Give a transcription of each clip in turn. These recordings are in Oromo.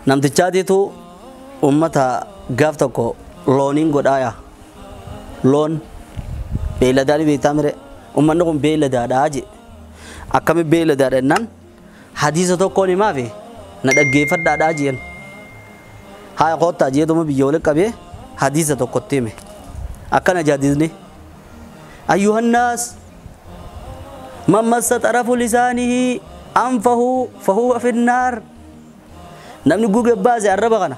Namtichaatiitu ummata gaaf tokko looniin godhaaya. Loon beeyladaa ni beektaa mire ummanni kun beeyladaadhaa je. Akkami beeyladaadha jennaan hadiisa tokkoon himaafi na dhaggeeffadhaadhaa jeen. Haa koottaa jeetuma biyya walitti qabee hadiisa tokkotti hime. Akkana jaadisni. Ayyuhannaas man massa xarafu lisaanihi anfahu fahuwa finnaar. Namni gugee baase arraba kana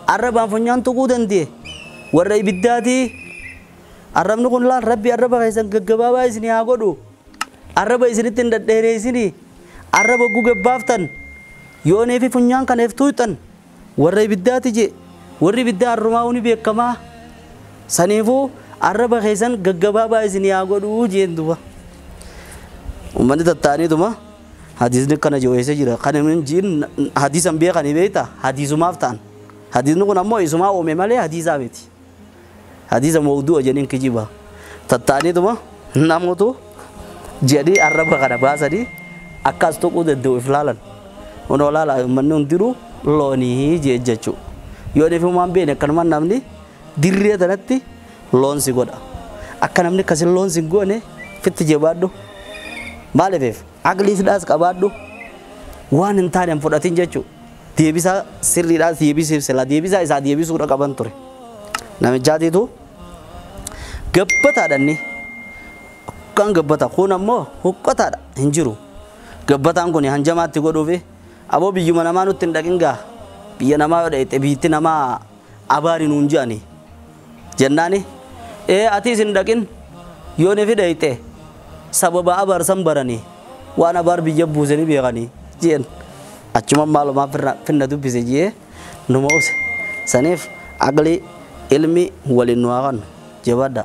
arrabaan funyaan tuquu danda'e warra ibiddaatii. Arrabni kun laal rabbi arraba keessan gaggabaabaa isinii haa godhu. Arraba isinitti hin dhadheeressinii. Arraba gugee baaftan yoonii fi funyaan kana iftuuxan warra ibiddaati je. Warri ibiddaa arrumaa ni beekamaa. Saniifuu arraba keessan gaggabaabaa isinii haa godhu jeen duba. Uummanni tattaaniituma hadiisni kana jiru jira. Kan hin jiin hadiisan beekanii beektaa hadiisumaaf ta'an. Hadiisni kun ammoo isumaa uume malee hadiisaa miti. Hadiisa mawdu'a jedhaniin kijiba. Tattaaniituma namoota jedhii arraba kana baasanii akkas tuquu danda'u if laalan. Onoo laala uummanni hundinuu loonii jee jechuudha. Yoo inni waan beekne akkanuma namni dirree tanatti loon si godha. Akka namni akkasiin loon si goone fitti jabaadhu. Maaliif aqliidhaas qabaadhu waan hin taane hin fudhatin jechuudha. Deebisaa sirriidhaas deebisiif sila deebisaa isaa deebisuudha qaban ture. Namichaatiitu gabbataadha inni. Kan gabbata kun ammoo huqqataadha hin jiru. Gabbataan kun hanjamaatti godhuufi aboo biyyuma namaa nutti hin dhaqin gaa biyya namaa yoo dhaqxe biyyatti namaa abaari nuun je'ani jennaani ee atiis hin dhaqin yoo ni fidhayxe sababa abaarsan baranii waan abaar biyya buusanii beekanii jeen achuma maalumaa finna dubbise jee numa obse saniif aqli ilmi waliin nu haa kennu jabaadha.